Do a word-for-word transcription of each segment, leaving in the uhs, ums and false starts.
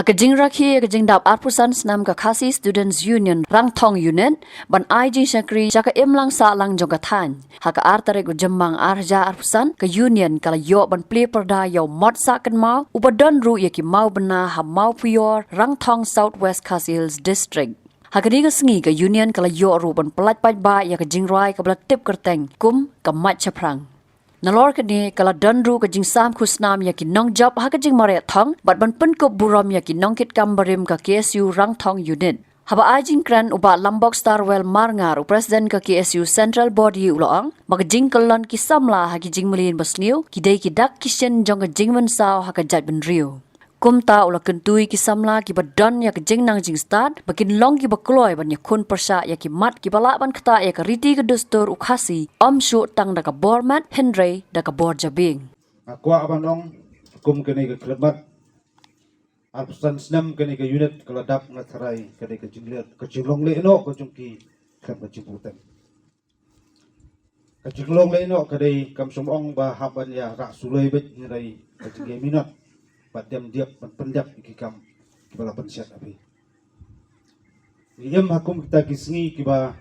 Ka jingrakhe ïa ka jingdap arphew san snem ka Khasi Students Union Rangthong Unit ban ai jingshakri sha ka imlang sahlang jong ka thaiñ. Ha ka ar tarik u Jymmang ar hajar arphew san, ka Union ka la ïoh ban plie pyrda ïa u mot sah kynmaw uba don ruh ïa ki maw bynna ha Mawphior, Rangthong, South West Khasi Hills District. Ha kane ka sngi ka Union ka la ïoh ruh ban pyllait paidbah ïa ka jingrwai kaba la tip kyrteng kum ka Mait Shaphrang. Nalor kane ka la don ruh ka jingsam khusnam ïa ki nongjop ha ka jingmareh thong bad ban pynkup burom ïa ki nongkitkam barim ka K S U Rangthong Unit. Haba ai jingkren u Bah Lambok Starwell Marngar, u President ka K S U Central Body, u la ong ba ka jingkyllon ki samla ha ki jingmlien basniew ki dei ki dak ki shin jong ka jingmynsaw ha ka jaitbynriew. Kumta u la kyntu ïa ki samla kiba don ïa ka jingnang jingstad ba kin long kiba kloi ban ïakhun pyrshah ïa ki mat kiba lah ban ktah ïa ka riti ka dustur u Khasi, ym shuh tang da ka bor met hynrei da ka bor jabieng. Nga kwah ban ong, kum kane ka khyllipmat arphew san snem kane ka unit ka la dap, nga tharai ka dei ka jingleh, ka jinglong lehnoh ka jong ki khlem ka jingpyrteng. Ka jinglong lehnoh ka dei, kam shym ong ba hap ban ïa rah suloi beit, hynrei ka jingïaminot bad dem dep ban pyndep ïa ki kam kiba la pynshet ha phi. Ngi im ha kum kita ki sngi kiba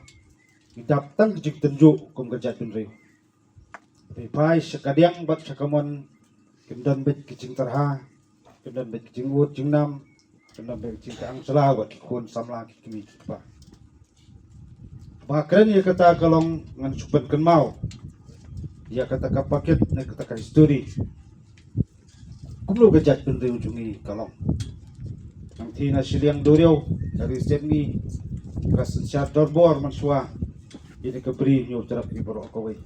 ngi dap tang ka jingtynjuh kum ka jaitbynriew. Phi phai sha kadiang bad sha kamon, kim don beit ki jingtyrha, kim don bad ki jingud jingnam, kim don bad ki jingtang sala bad ki khun samla, ki kmie ki kpa. Ba kren ïa kata ka long ngan shu pynkynmaw ïa kata ka paket ne kata ka history. Kumno ka jaitbynriew jong ngi ka long. Nangta na shiliang duriaw ka ri sep ngi ka synshar dorbor mynshuwa. Ïa ka Bri Hynñiewtrep hi baroh kawei.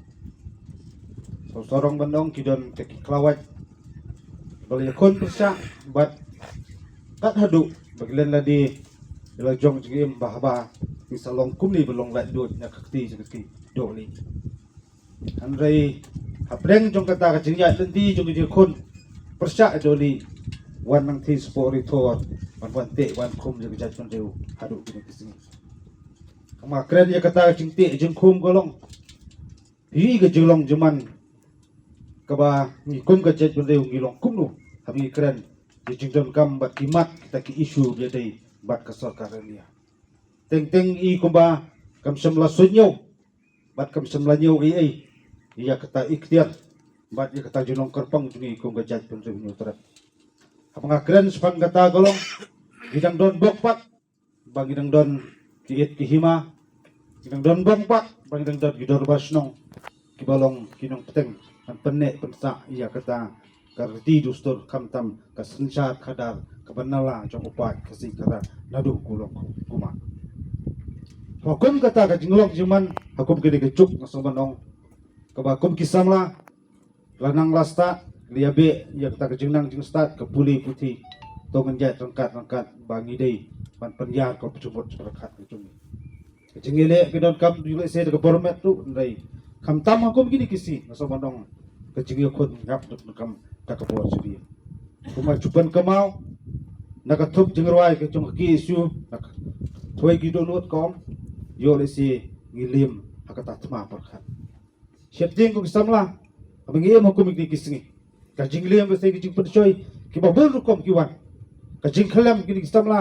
Sawsarong ban ong ki don ka ki khlawait ba la ïakhun pyrshah bad kat haduh ba ki len lade ïa la jong jingim ba haba ngi sa long kumne ba long laitluid na ka kti jong ka ki dohlieh. Hynrei hapdeng jong kata ka jingïaid lynti jong ka jingkhun pyrshah dohlieh, wan nangta sha pori thor ban wan teh wan khum jong ka jaitbynriew haduh kine ki sngi. Kama kren ïa kata ka jingteh jingkhum ka long, hi ka jinglong jingman kaba ngi kum ka jaitbynriew ngi long kumno haba ngi kren ïa jingdonkam bad ki mat kita ki issue ba ïadei bad ka sorkar India. Teng teng i kumba kam shym la suidñiew bad kam shym la ñiew ei ei ïa kata iktiar bad ïa kata jinglong kyrpang jong ngi kum ka jaitbynriew Hynñiewtrep. Haba nga kren shaphang kata ka long, ngi dang don bok pat ba ngi dang don ki it ki hima, ngi dang don bok pat ba ngi dang don ki dorbar shnong kiba long ki nongpynteng ban pynneh pynsah ïa kata ka riti dustur khamtam ka synshar khadar kaba nala jong u paid Khasi Khadar naduh ku long ku ma. Ha kum kata ka jinglong jingman ha kum kine ki juk nga sngewbha ban ong kaba kum ki samla la nang la stad, la ïa beh ïa kata ka jingnang jingstad ka pule puthi. To ngin ïaid ryngkat ryngkat ba ngi dei ban pynïar ka pyrshah pyrkhat ka jong ngi. Ka jingïaleh ka donkam ju lehse da ka bor met ruh, hynrei khamtam ha kum kine ki sngi nga sngewbha ban ong ka jingïakhun ngap donkam da ka bor jabieng. Kumba ju pynkynmaw na ka thup jingrwai ka jong ka K S U, na ka thwei ki dohnud ka ong, ïoh lehse ngi liem ha kata thma pyrkhat. Sheptieng kum ki samla, haba ngi im ha kum kine ki sngi, ka jingliem bad ki jingpynshoi kiba bun rukom ki wan. Ka jingkhyllem kine ki samla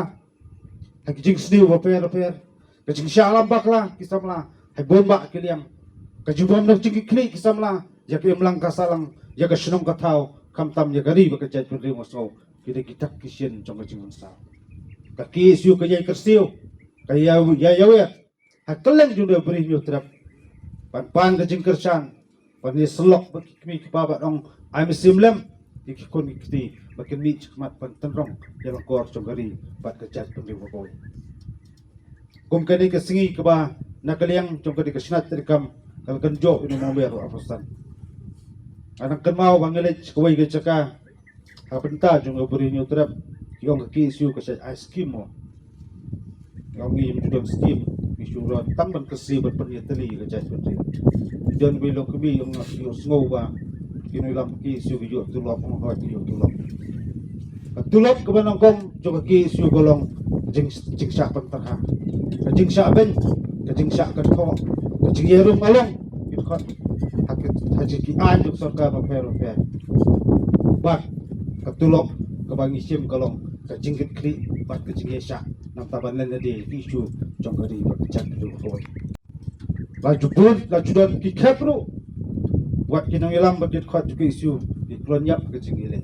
ha ki jingsniew bapher bapher. Ka jingshah lam bakla ki samla ha bun bah ki liang. Ka jingbym nang jingkitkhlieh ki samla ïa ka imlang ka sahlang, ïa ka shnong ka thaw, khamtam ïa ka ri bad ka jaitbynriew. Nga sngew ki dei ki dak ki shin jong ka jingpynsaw. Ka K S U ka ïai kyrsiew, ka ïai ïai ïawet ha kylleng jong ka Bri Hynñiewtrep ban pan ka jingkyrshan, ban ïasyllok bad ki kmie ki kpa bad ong ai mynsiem lem ïa ki khun ki kti ba kin mih shakhmat ban tynrong ïa la ka kor jong ka ri bad ka jaitbynriew baroh. Kum kane ka sngi kaba na ka liang jong kane ka shnat treikam ka la kynjoh ïa u November arphew san, nga dang kynmaw ba nga leit sha kawei ka jaka ha bynta jong ka Bri Hynñiewtrep, ki ong ka K S U ka shait ai skim mo. Nga ong ngi ym ju don skim, ngi shu ron tang ban kyrsiew ban pynïatylli ka jaitbynriew. Don wei long kmie ong ngi ïohsngew ba ki nongïalam K S U ki ïoh tulop, ong hooid ki ïoh tulop. Ka tulop kaba nyngkong jong ka K S U ka long jing jingshah pynthikna, ka jingshah beiñ, ka jingshah kynthoh, ka jingïarum along ki dkhot ha ki ha ki aiñ jong sorkar bapher bapher. Bad ka tulop kaba ngi shim ka long ka jingkitkhlieh bad ka jingïaishah namar ban len lade ki issue jong ka ri bad ka jaitbynriew kawei. La ju bun, la ju don ki khep ruh wat ki nongïalam bad ki dkhot jong ki KSU ki khlem ïap ka jingïaleh.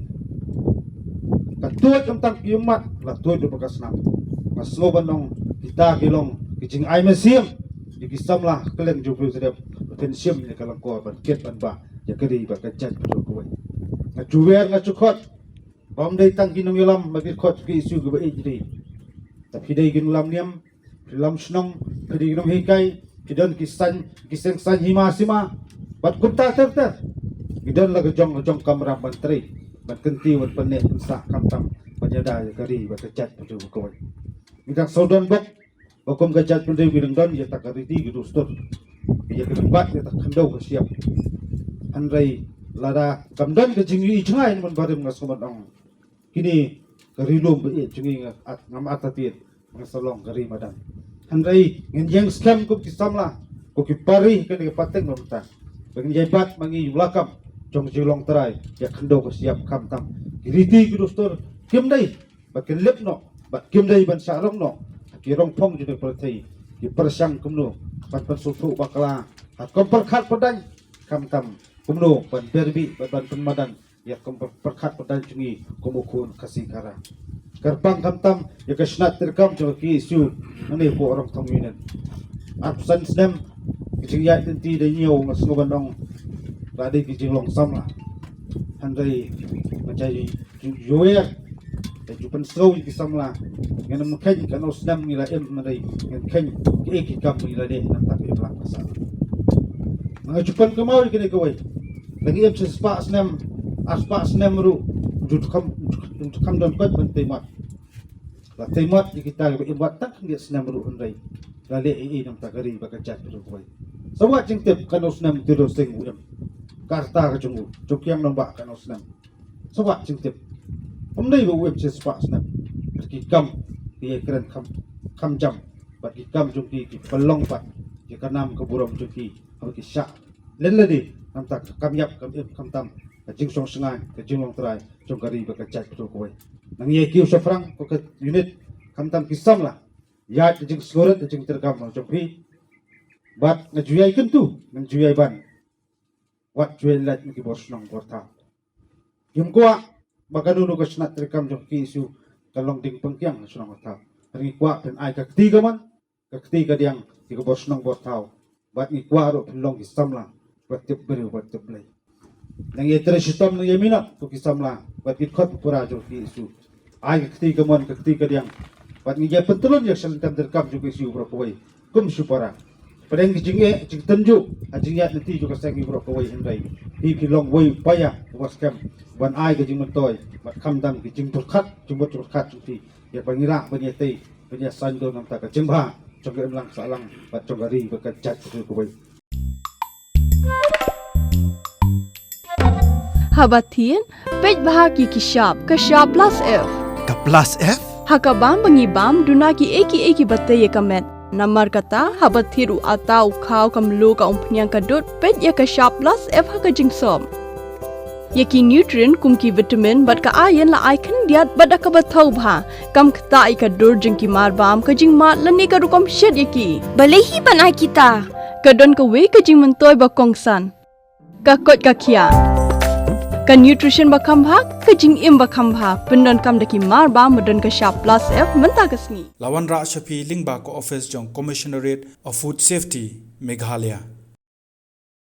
Ka tuid ym tang ki ïoh mat, la tuid ruh bad ka snam. Nga sngew ban ong kita ki long ki jingai mynsiem ïa ki samla kylleng jong u Hynñiewtrep, ban shim ïa ka lyngkor ban kit ban bah ïa ka ri bad ka jaitbynriew kawei. Nga ju wer, nga ju khot, bym dei tang ki nongïalam bad ki dkhot jong ki KSU kiba ïeit ïa ki. Te phi dei ki nongïalam niam, phi lam shnong, phi dei ki nonghikai, phi don ki saiñ, ki seng saiñ hima sima bad kumta ter ter. Ngi don la ka jong, ka jong kamram ban trei, ban kyntiew, ban pynneh pynsah, khamtam ban ïada ïa ka ri bad ka jaitbynriew kawei. Ngi dang shu don bok ba kum ka jaitbynriew ngi dang don ïa kata ka riti ka dustur, ïa ka ri bad ïa kata ka khyndew ka shyiap. Hynrei lada kam don ka jingïohi jngai na mon barim, nga sngew ban ong kine ka ri lum ba ïeit jong ngi, nga at, ngam artatien, nga sa long ka ri madan. Hynrei ngin ïeng skhem kum ki samla, kum ki para ha kane ka pateng ba mynta, ba ngin ïai bat ma ngi u lakam jong ka jinglong trai ïa ka khyndew ka shyiap, khamtam ki riti ki dustur kim dei ba kin lip noh bad kim dei ban shah rong noh ha ki rongphong jong ka pyrthei. Ki pyrshang kumno ban pynsngewthuh bakla ha ka pyrkhat pyrdaiñ, khamtam kumno ban beh bit bad ban pynmadan ïa ka pyrkhat pyrdaiñ jong ngi kum u khun Khasi Khara. Kyrpang khamtam ïa ka shnat treikam jong ka KSU hangne hapoh Rongthong Union. Arphew san snem ka jingïaid lynti da ñiew, nga sngew ban ong la dei ka jinglong samla. Hynrei nga ju ïa, ju ïa, te ju pynsngew ïa ki samla. Ngin ym kheiñ katno snem ngi la im, hynrei ngin kheiñ kiei ki kam ngi la leh na ka bynta ka imlang ka sahlang. Nga ju pynkynmaw ïa kane kawei, la ngi im shispah snem, arspah snem ruh, ju kham, ju kham don koit ban tei mot. La tei mot ïa kita kiba im wat tang khyndiat snem ruh, hynrei la leh ei ei na ka bynta ka ri bad ka jaitbynriew kawei. Sa wad jingtip katno snem u Theodore Sing u im, ka rta ka jong u, jong kiang nongbah katno snem. Sa wad jingtip. Ym dei ba u im shispah snem. Ki kam ki ïai kren kham, kham jam, bad ki kam jong ki ki pynlong pat ïa ka nam ka burom jong ki haba ki shah len lade na ka bynta ka kam ïap kam im, khamtam ka jingshong shngaiñ, ka jinglong trai jong ka ri bad ka jaitbynriew kawei. Nang ïai kiew shaphrang ko ka unit, khamtam ki samla, ïaid ka jingsngewrit ka jingtreikam jong phi. Bad nga ju ïai kyntu, nang ju ïai ban, wat ju ïai lait na ki bor shnong bor thaw. Ngim kwah ba kano kano ka shnat treikam jong ka KSU ka long ding pynkiang na shnong na thaw. Hynrei ngi kwah phin ai ka kti kamon, ka kti kadiang ïa ki bor shnong bor thaw. Bad ngi kwah ruh phin long ki samla ba tip briew ba tip Blei. Nang ïai trei shitom, nang ïai minot ko ki samla bad ki dkhot ba pura jong ka KSU. Ai ka kti kamon, ka kti kadiang. Bad ngi ïai pyntylun ïa ka shnat treikam jong ka KSU baroh kawei kum shipara. Pdeng ki jingeh jingtynjuh ha jingïaid lynti jong ka seng ngi baroh kawei, hynrei phi phi long uwei u paia uba skhem ban ai ka jingmyntoi bad khamtam ki jingpyrkhat, jingmut jingpyrkhat jong phi, ïa ba ngi lah ban ïatei, ban ïasaindur na ka bynta ka jingbha jong ka imlang sahlang bad jong ka ri bad ka jaitbynriew kawei. Haba thied, peit bha ki ki shap, ka shap plus F. Ka plus F? Ha ka bam ba ngi bam, duna kiei kiei kiba tei ïa ka met. Namar kata, haba thied u atta, u khaw, ka mluh, ka umphniang, ka dud, peit ïa ka shap plus F ha ka jingsop. Ïa ki nutrient kum ki vitamin bad ka iron la ai khyndiat bad da kaba thaw bha. Kam ktah ïa ka dur jong ki marbam, ka jingmad lane ka rukom shet ïa ki. Balei hi ban ai kita? Ka don kawei ka jingmyntoi ba kongsan. Ka koit ka khiah. Ka nutrition ba kham bha, ka jingim ba kham bha. Pyndonkam da ki marbam ba don ka shap plus F mynta ka sngi. La wanrah sha phi lyngba ka office jong Commissionerate of Food Safety, Meghalaya.